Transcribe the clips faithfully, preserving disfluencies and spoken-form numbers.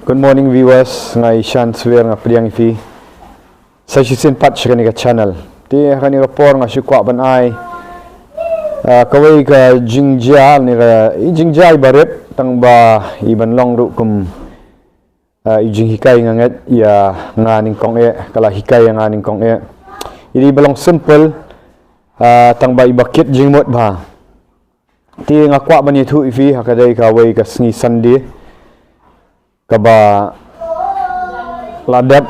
Good morning viewers, nga i Shan Swer nga pdiang ïa phi sa shisien pat sha kane ka channel. Te ha kane ka por nga shu kwah ban ai, ah, kawei ka jingjia, ne ka i jingjia iba rit tang ba iban long ruh kum, ah, i jinghikai nga ngeit ïa nga nyngkong eh, ka la hikai ïa nga nyngkong eh. I dei ba long simple, ah, tang ba iba kit jingmut bha. Te nga kwah ban ïathuh ïa phi ha ka dei kawei ka sngi Sunday kaba la dep,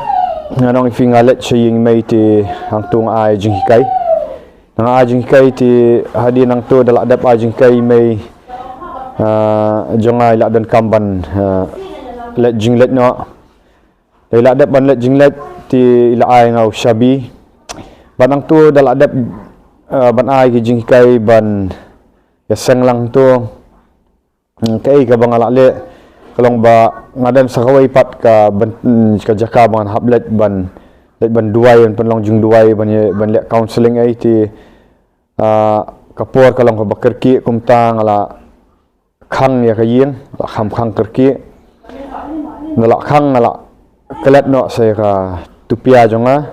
ngan ong ïa phi nga leit sha ïing mei te hangto nga ai jinghikai. Nga ai jinghikai te hadien hangto da la dep ai jinghikai mei, ah, jong nga i la donkam ban, ah, leit jingleit noh. Da i la dep ban leit jingleit te i la ai nga u shabi. Bad hangto da la dep, ah, ban ai ki jinghikai ban ïaseng lang to. Hmm, kaei kaba nga la leh ka long ba nga don sa kawei pat ka ban, hmm, ka jaka ba ngan hap leit ban, leit ban duwai, ban pynlong jingduwai, ban ïa, ban leh counselling ei te, ah, ka por ka long kaba kyrkieh kumta nga la khang ïa ka ïing, la kham khang kyrkieh. Nga la khang, nga la klet noh sa ïa ka tupia jong nga.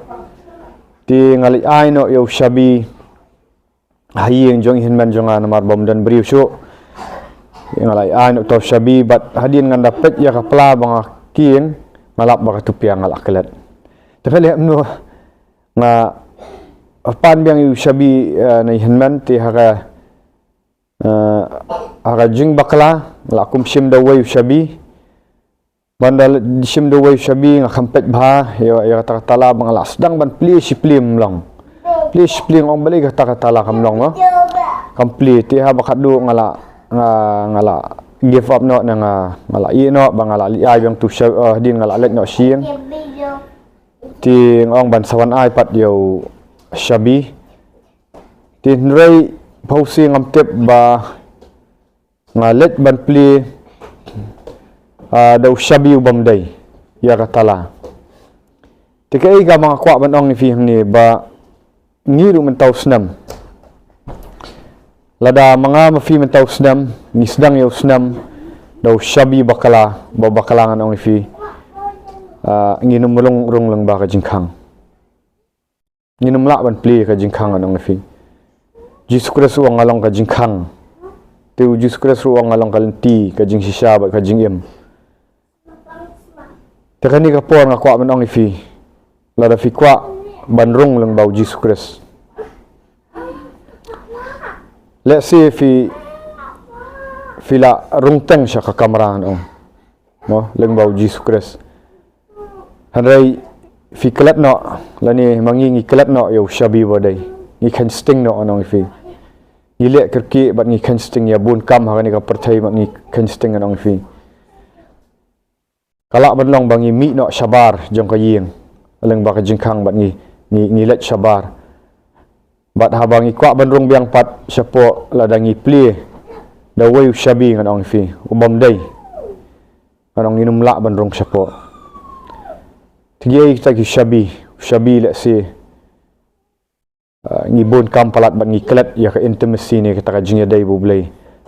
Te nga la ai noh ïa u shabi ha ïing jong i hynmen jong nga namar bym don briew shuh. Nga la ai noh uta u shabi bad hadien ngan da peit ïa ka pla ba nga kieng, nga lap ba ka tupia nga la klet. Te phi leh kumno, nga pan biang ïa u shabi, eh, na i hynmen te ha ka, eh, ha ka jingbakla nga la kum shim da uwei u shabi. Ban da shim da uwei u shabi nga kham peit bha ïa, ïa kata ka tala ba nga la sdang ban plie shi plie ym long. Plie shi plie nga ong balei kata ka tala kam long, mo. Kam plie te haba khatduh nga la, nga, nga la give up noh, ne nga, nga la ïeh noh ba nga la leit ai biang uta u shabi, eh, hadien nga la leit noh sha ïing. Te nga ong ban sa wan ai pat ïa u shabi. Te hynrei pawsi ngam tip ba nga leit ban plie, ah, da u shabi u bym dei ïa ka tala. Te kaei kaba nga kwah ban ong ïa phi hangne ba ngi ruh mynta u snem, lada ma nga ma phi mynta u snem ngi sdang ïa u snem da u shabi bakla, ba bakla ngan ong ïa phi, ah, ngin ym rung, rung lyngba ka jingkhang. Ngin ym lah ban plie ka jingkhang, ngan ong ïa phi. Jisu Khrist u ong nga long ka jingkhang. Te u Jisu Khrist u ong nga long ka lynti, ka jingshisha bad ka jingim. Te kane ka por nga kwah ban ong ïa phi, lada phi kwah ban rung lyngba u Jisu Khrist, lehse phi, phi la rung teng sha ka kamra, ngan ong, mo, lyngba u Jisu Khrist. Hynrei phi klet noh, lane ma ngi ngi klet noh ïa u shabi ba dei. Ngi kheiñ sting noh, ngan ong ïa phi. Ngi leh kyrkieh bad ngi kheiñ sting, ïa bun kam ha kane ka pyrthei bad ngi kheiñ sting, ngan ong ïa phi. Ka lah ban long ba ngi mih noh shabar jong ka ïing lyngba ka jingkhang bad ngi, ngi, ngi leit shabar. Bad haba ngi kwah ban rung biang pat shapoh, lada ngi plie da uwei u shabi, ngan ong ïa phi, u bym dei, ngan ong, ngin ym lah ban rung shapoh. Te kiei kita ki shabi? U shabi lehse, ah, ngi bun kam palat bad ngi klet ïa ka intimacy ne kata ka jingïadei bad u Blei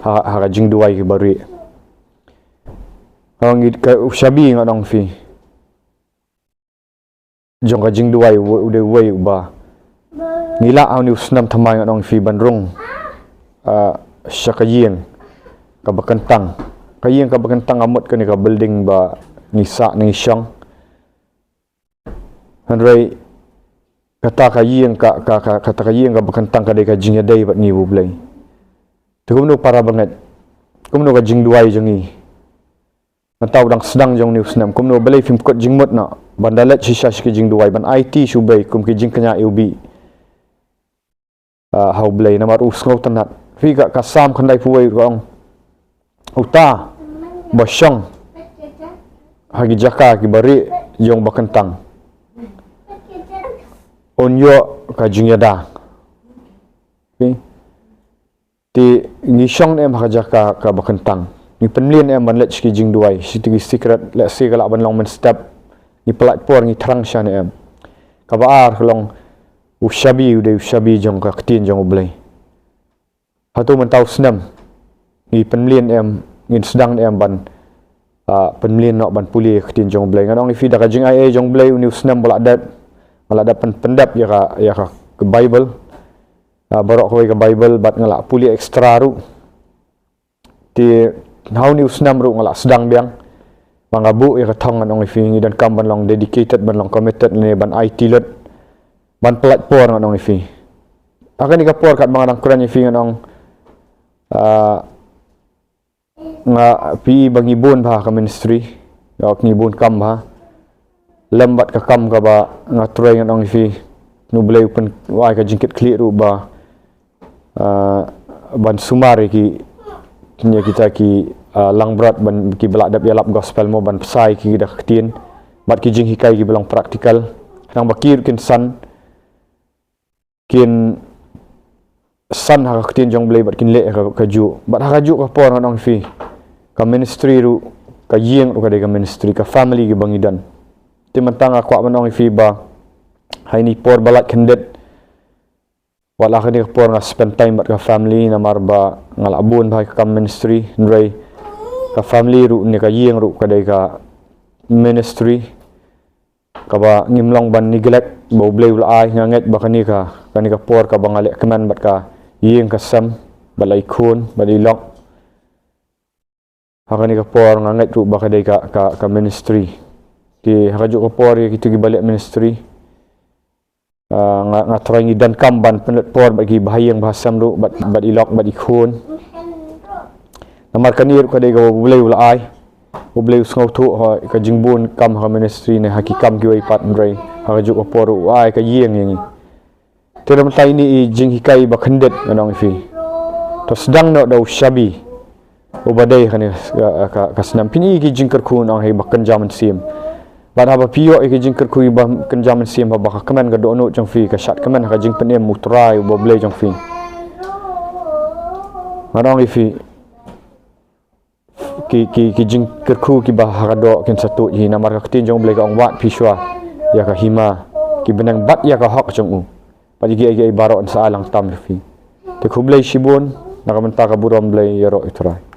ha, ha ka jingduwai kaba rieh. Ha ngi ka, u shabi, ngan ong ïa phi, jong ka jingduwai u, u dei uwei uba ngi lah ha une u snem thymmai, ngan ong ïa phi, ban rung, ah, sha ka ïing kaba kyntang. Ka ïing kaba kyntang ka mut kane ka building ba ngi sah ne ngi shong. Hynrei kata ka ïing ka, ka, ka, kata ka ïing kaba kyntang ka dei ka jingïadei bad ngi bad u Blei. Te kumno para bangeit, kumno ka jingduwai jong ngi? Mynta u dang sdang jong une u snem, kumno, balei phim kut jingmut noh ban da leit shisha sha ki jingduwai, ban aiti sha u Blei kum ki jingkñia ïa u bih, ah, ha u Blei, namar u sngewtynnat? Phi, ka, ka Salm khyndaiphew wei ka ong, uta ba shong ha ki jaka kiba rieh jong ba kyntang un ïoh ka jingïada. Phi, te ngi shong ne em ha ka jaka kaba kyntang? Ngi pynmlien ne em ban leit sha ki jingduwai, sha ki secret? Lehse ka lah ban long mynstep ngi pynlait por, ngi thrang sha ne em? Kaba ar ka long, u shabi u dei u shabi jong ka ktien jong u Blei. Hato mynta u snem ngi pynmlien ne em, ngin sdang ne em ban ah, pynmlien noh ban pule ïa ka ktien jong U Blei. Ngan ong ïa phi da ka jingai ei jong U Blei une u snem ba la dep, nga la dep pyn-, pyndep ïa ka, ïa ka, ka Bible. Ah, baroh kawei ka Bible bad nga la pule extra ruh. Te ha une u snem ruh nga la sdang biang. Ba nga buh ïa ka thong, ngan ong ïa phi, ngi donkam ban long dedicated, ban long committed ne ban aiti lut, ban pyllait por, ngan ong ïa phi. Ha kane ka por katba nga dang kren ïa phi, ngan ong, ah, nga phi ba ngi bun bha ha ka ministry. Ïa, ngi bun kam bha. Lem bad ka kam kaba nga trei, ngan ong ïa phi, U Blei u pyn-, u ai ka jingkitkhlieh ruh ba, ah, ban sumar ïa ki, ïa kita ki, ah, langbrot ban, kiba la dep ïalap gospel mo, ban pynshai ki da ka ktien bad ki jinghikai kiba long practical. Khnang ba ki ruh kin san, kin san ha ka ktien jong U Blei bad kin leh ha ka, kajuh. Bad ha kajuh ka por, ngan ong ïa phi, ka ministry ruh ka ïing ruh ka dei ka ministry, ka family kiba ngi don. Te mynta nga kwah ban ong ïa phi ba ha ine i por ba la khyndiat, wat la ha kane ka por nga spend time bad ka family, namar ba nga la bun bha ha ka kam ministry, hynrei ka family ruh ne ka ïing ruh ka dei ka ministry kaba ngim long ban neglect, ba U Blei u la ai. Nga ngeit ba kane ka, kane ka por kaba nga leh kmen bad ka ïing ka sem, bad la i khun bad i lok, ha kane ka por nga ngeit ruh ba ka dei ka, ka, ka ministry. Te ha kajuh ka por ïa kito kiba leh ministry, ah, nga, nga trai, ngi donkam ban pynlut por bad ki bahaïing bahasem ruh, bad, bad i lok bad i khun. Namar kane ruh ka dei kaba U Blei u la ai. U Blei u sngewthuh ha ka jingbun kam ha ka ministry ne ha ki kam kiwei pat, hynrei ha kajuh ka por ruh u ai ka ïing ïa ngi. Te da mynta ine i jinghikai ba khyndiat, ngan ong ïa phi, to sdang noh da u shabi uba dei ha kane ka, ka, ka snem. Phin i ki jingkyrkhu, ngan ong, kiba kynja mynsiem. Bad haba phi ïoh ïa ki jingkyrkhu kiba kynja mynsiem, haba ka kmen ka dohnud jong phi ka shad kmen ha ka jingpynim U Trai uba U Blei jong phi, ngan ong ïa phi, ki, ki, ki jingkyrkhu kiba ha ka doh kin sa tuid hi, namar ka ktien jong U Blei ka ong, wad phi shuwa ïa ka hima ki bneng bad ïa ka hok jong u, bad ïa kiei kiei baroh yn sa ai lang tam ïa phi. Te khublei shibun na ka bynta ka burom. Blei ïaroh ïa U Trai.